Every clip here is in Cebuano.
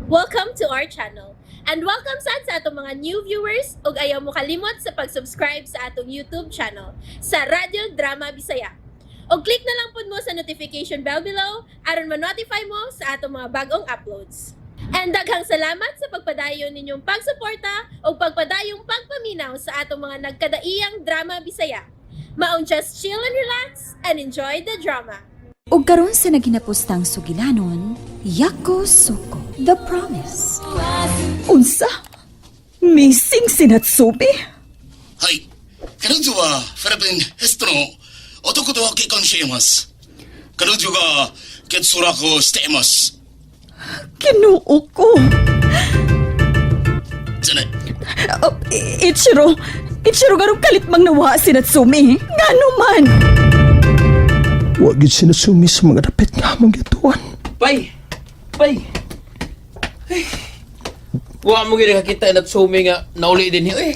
Welcome to our channel. And welcome sad sa atong mga new viewers ug ayaw mo kalimot sa pag-subscribe sa atong YouTube channel sa Radyo Drama Bisaya. Og click na lang pud mo sa notification bell below aron ma-notify mo sa atong mga bagong uploads. And daghang salamat sa pagpadayon ninyong pagsuporta ug pagpadayong pagpaminaw sa atong mga nagkadaiyang drama Bisaya. Maong just chill and relax and enjoy the drama. Ug karon sa naghinapostang sugilanon, Yako Soko, The Promise. Unsa? Missing si Natsume? はい。彼女はフィリピンヘストの男と結婚しています。彼女が結落をしています。 Kinuo ko. じゃね。 Oh, Ichiro, Ichiro, garong kalit mang nawa si Natsume. Ngano man? Wa gid si Natsumi sa mga dapit nga among gituan. Bay! Bay! Ay. Wa mo gid nakakita na Natsumi nga nauli din niyo eh.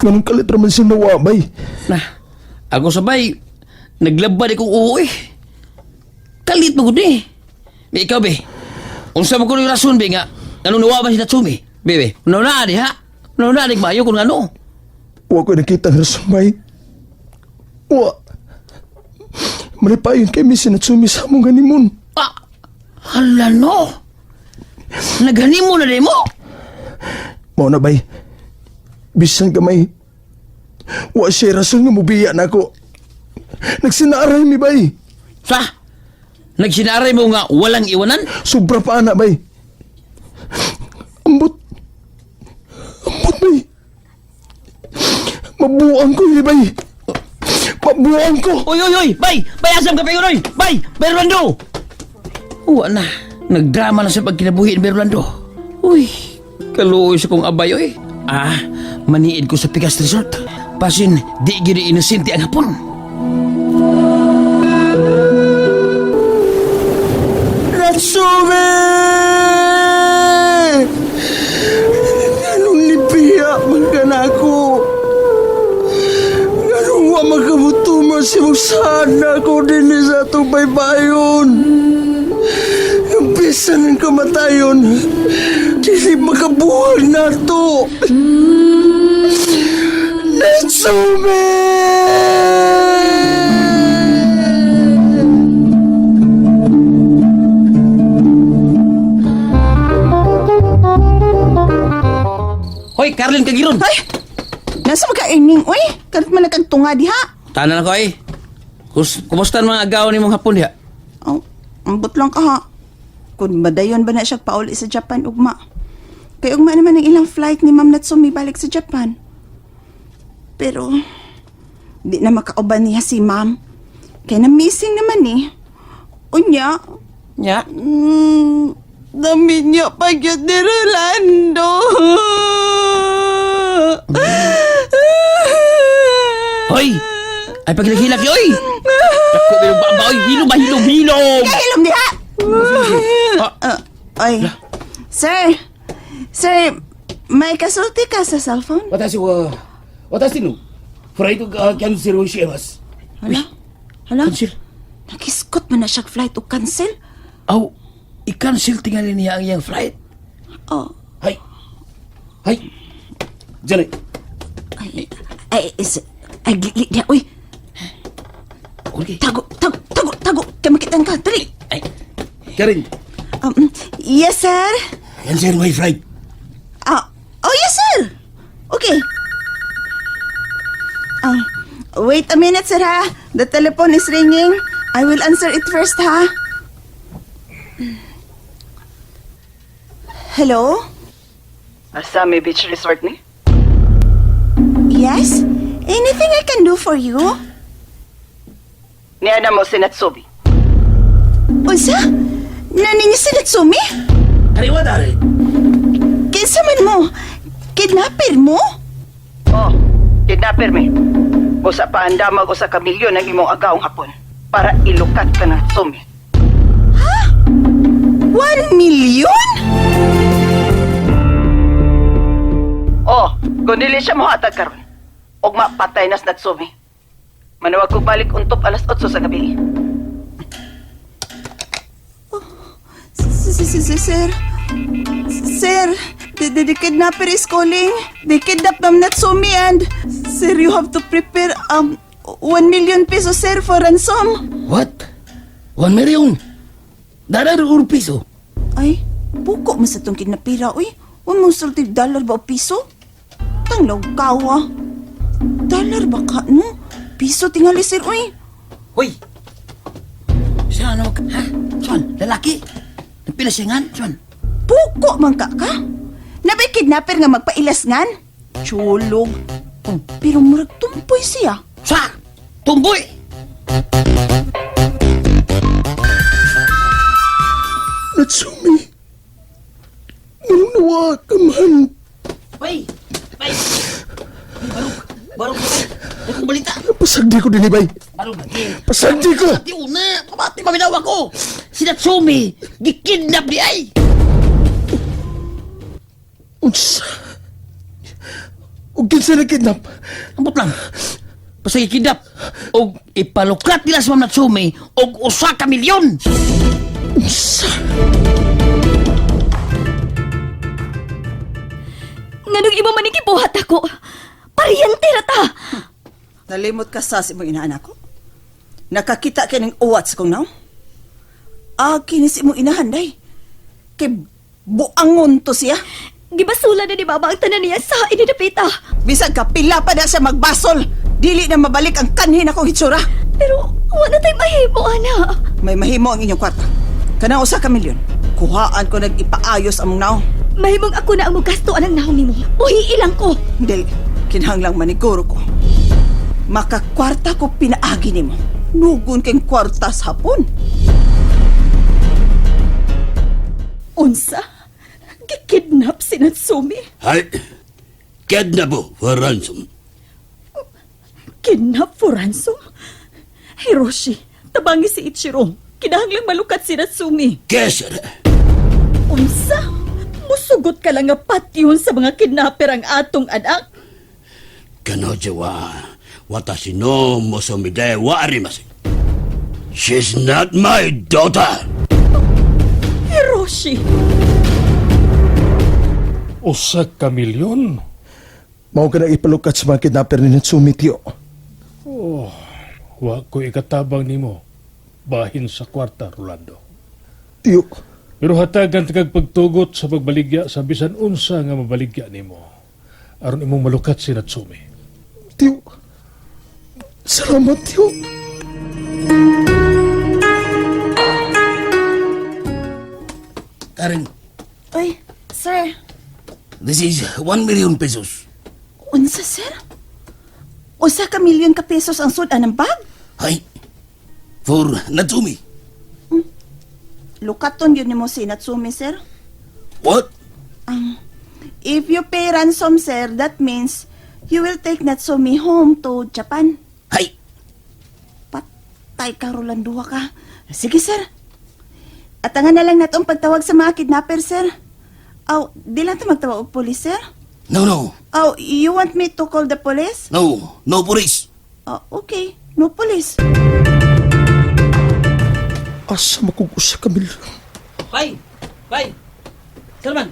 Ganun kalit raman siya nawa, bay. Na, ako sabay, naglaba di kong uo eh. Kalit mo gud eh. Be, ikaw be, unsa mo kuno yung rason be nga, anong nawa ba si Natsumi? Be, be, una di ha? Una di maayo kung ano. Wa ko nakita ang rason, bay. Wa. Malipayon kay mi si Natsumi sa among honeymoon. Ah, hala no. Naghanimo na di mo. Mao na, bay. Bisan gamay. Wa siya rason nga mubiya na ako. Nagsinaaray mi, bay. Sa, nagsinaray mo nga walang iwanan? Sobra pa ana, bay. Ambot. Ambot, bay. Mabuang ko, eh, bay. Mabuang ko. Uy, uy, uy! Bay! Bay, asam ka oy! Bay! Bay Rolando! Uwa na. Nagdrama na sa pagkinabuhi ni Bay Rolando. Uy, kaluoy sa kong abay, uy. Ah, maniid ko sa Pikas Resort. Pasin, di gini inosente ang hapon. Natsumi! Anong libiya man ka na ako? Anong wa magkabutuman si sana ko din sa atong baybayon? Ang bisan ng kamatayon, dili makabuhag na to. Natsumi! Hoy, Carlin Kagiron! Ay! Nasa magka-earning, uy! Karit man nagkagtunga diha. Tanan ako, ay. Kumusta ang mga agaw ni mong hapon diha? Oh, ambot lang ka ha. Kung madayon ba na siya pauli sa Japan, ugma. Kay ugma naman ang ilang flight ni Ma'am Natsumi balik sa Japan. Pero, di na makauban niya si Ma'am. Kay na-missing naman eh. Unya, Nya. dami niya pag yun ni Rolando. Hoy! Ay, paghilak-hilak, oy! Dako, bilog ba, ba, oy! Hilom ba, hilom, hilom! Kay hilom diha! Ah, Oy, sir. Sir, may kasulti ka sa cellphone? 私は私のフライトがキャンセルをしています。 Hala? Hala? Cancel. Nakiskot man na siya flight o cancel? Aw, i-cancel tingali niya ang iyang flight. Oh, はい。はい。じゃあね。 ay, ay, is, ay, gili niya, uy. Okay. Tago, tago, tago, tago. Kaya makitan ka, dali. Ay, キャレン、 Yes, sir. キャンセルマイフライト。 Ah, oh, yes, sir. Okay. Wait a minute, sir, ha? The telephone is ringing. I will answer it first, ha? Hello? Asa may beach resort ni? Yes? Anything I can do for you? Niya na mo si Natsubi. Unsa? Nani niya si Natsumi? あれは誰 Kinsa man mo? Kidnapper mo? Oh, kidnapper mi. Usa pa andamag usa ka milyon ang imong agawng hapon para ilukat ka ng Natsumi. 1 million? Oh, kung dili siya mohatag karon, ug mapatay na si Natsumi. Manawag ko balik untop alas 8 sa gabi. Sir. Sir, the kidnapper is calling. They kidnapped Ma'am Natsumi and, sir, you have to prepare 1 million pesos, sir, for ransom. What? 1 million? Dollar or piso? Ay, buko man sa tong kidnapira, uy. Wa mong sulti dollar ba o piso? Tanglaw kawa. Dollar ba ka, no? Piso tingali, sir, uy. Hoy! Saan ano ka? Ha? Saan? Lalaki? Nagpilasingan? Saan? Buko man ka ka? Nabay kidnapper nga magpailas ngan? Chulog. Pero murag tumpoy siya. Sa! Tumboy! Natsumi, nawa ka man. Bay! Bay! Barog! Barog! Bay! Akong balita! Pasagdi ko din, bay. Barog lagi! Pasagdi ko! Di una! Pamati paminaw ako! Si Natsumi! Gikidnap di ay! Unsa? Ug kinsa na kidnap? Ambot lang. Basta gikidnap. Og ipalukat nila sa Ma'am Natsumi og 1 ka milyon! Unsa? Nganong imo man gibuhat ako? Paryente ra ta. Nalimot ka sa imong inaanak ko? Nakakita ka ng uwat sa kong naong? Ah, kinis imong inahan, day. Kay buangon to siya. Gibasula na ni mama ang tanan niya sa inidapita. Bisan ka pila pa na siya magbasol. Dili na mabalik ang kanhin akong hitsura. Pero wala tay mahimo ana. May mahimo ang inyong kwarta. Kanang 1 ka milyon. Kuhaan ko nag-ipaayos among naong. Mahimong ako na ang mugasto anang naong nimo. Buhi ilang ko. Dili, kinahanglang maniguro ko. Makakwarta ko pinaagi nimo. Nugon kang kwarta sa hapon. Unsa? Gikidnap si Natsumi? はい。Kidnap for ransom. Kidnap for ransom? Hiroshi, tabangi si Ichiro. Kinahanglang malukat si Natsumi. Kesar. Unsa? Musugot ka lang nga patyon sa mga kidnapper ang atong anak. 彼女は私の娘ではありません。She's not my daughter. Hiroshi! 1 ka milyon? Mao ka na ipalukat sa mga kidnapper ni Natsumi, tiyo. Oh, wa ko ikatabang nimo. Bahin sa kwarta, Rolando. Tiyo, Pero hatagan ta kag pagtugot sa pagbaligya sa bisan unsa nga mabaligya nimo. Aron imong malukat si Natsumi. Tiyo. Salamat, tiyo. Karen, Ay, sir. this is 1 million pesos. Unsa, sir? 1 ka milyon ka pesos ang sudan ng bag? Hay. For Natsumi. Lukaton yun nimo si Natsumi, sir. What? If you pay ransom, sir, that means you will take Natsumi home to Japan. Hay. Patay ka, Rolando ka. Sige, sir. Atangan na lang nato ang pagtawag sa mga kidnapper, sir. Aw, di lang ta magtawag og police, sir. No. Oh, you want me to call the police? No, no police. Oh, okay. No police. Asa makog 1 ka milyon? Bay! Bay! Salman!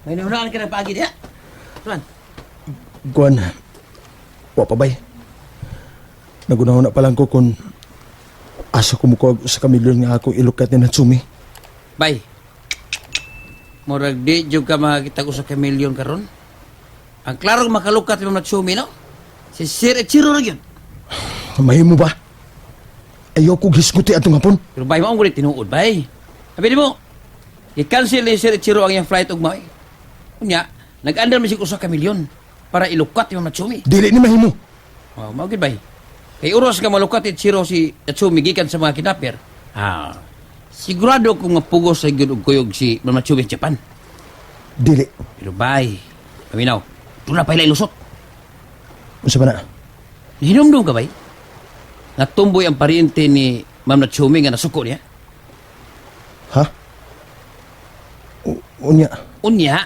May nahunaan ka ng paagi diha? Salman! Guan, wa pa bay. Nagunahon na pa lang ko kung asa ko mukuha og 1 ka milyon nga akong ilukat ni Natsumi. Bay! Murag di jud ka makakita ko 1 ka milyon karon. Ang klarong makalukat ni Ma'am Natsumi, no? Si Sir Ichiro na yun. Mahimo ba? Ayaw ko hisguti atong hapon. Pero bay, maong gulit tinuod, bay. Sabi mo, i-cancel ni Sir Ichiro ang iyang flight ug mao. Unya, nag-andar man siya 1 ka milyon para ilukat ni Ma'am Natsumi. Dili ni mahimo. Oh, mao gid bay. Kay oras ka malukat Ichiro si Natsumi gikan sa mga kidnapper. Ah, sigurado kong mapugos sa gyud og kuyog si Ma'am Natsumi sa Japan. Dili. Pero bay, paminaw, doon na pa ilusot. Unsa ba na? Hinumdum ka bay? Natumboy ang pariente ni Ma'am Natsumi nga nasuko niya. Ha? Unya. Unya,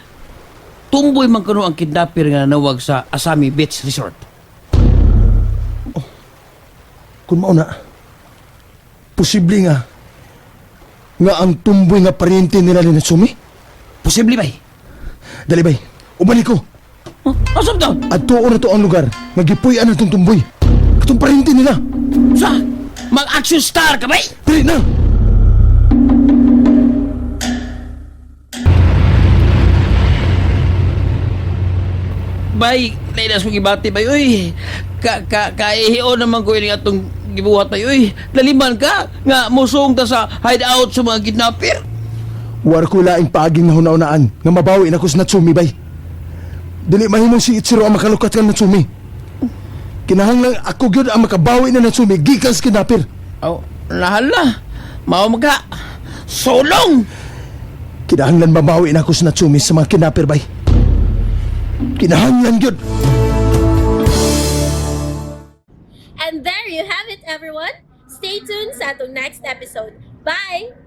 tumboy man kuno ang kidnapper nga nanawag sa Asami Beach Resort. Kung mao na, posible nga Nga ang tumboy nga paryente nila ni Natsumi? Posible bay. Dali bay, ubani ko. Oh, asam to? Adtuon na to ang lugar nga gipuy-an na tong tumboy. Katong paryente nila. Sa? Mag-action star ka bay? Dali na! Bay, nailas kong ibati bay, uy. Ka ka kaihion naman ko ini atong gibuhat bay, uy. Laliman ka nga musong ta sa hideout sa mga kidnapper. War ko laing paaging nahuna-unaan nga mabawi na ko sa Natsumi bay. Dili mahimong si Ichiro ang makalukat kang Natsumi. Kinahanglan ako gyud ang makabawi na Natsumi gikan sa kidnapper. Aw, nahala. Mao magka. Solong! Kinahanglan mabawi na ako sa Natsumi sa mga kidnapper bay. Kinahanglan gyud. And there you have it, everyone. Stay tuned sa atong next episode. Bye!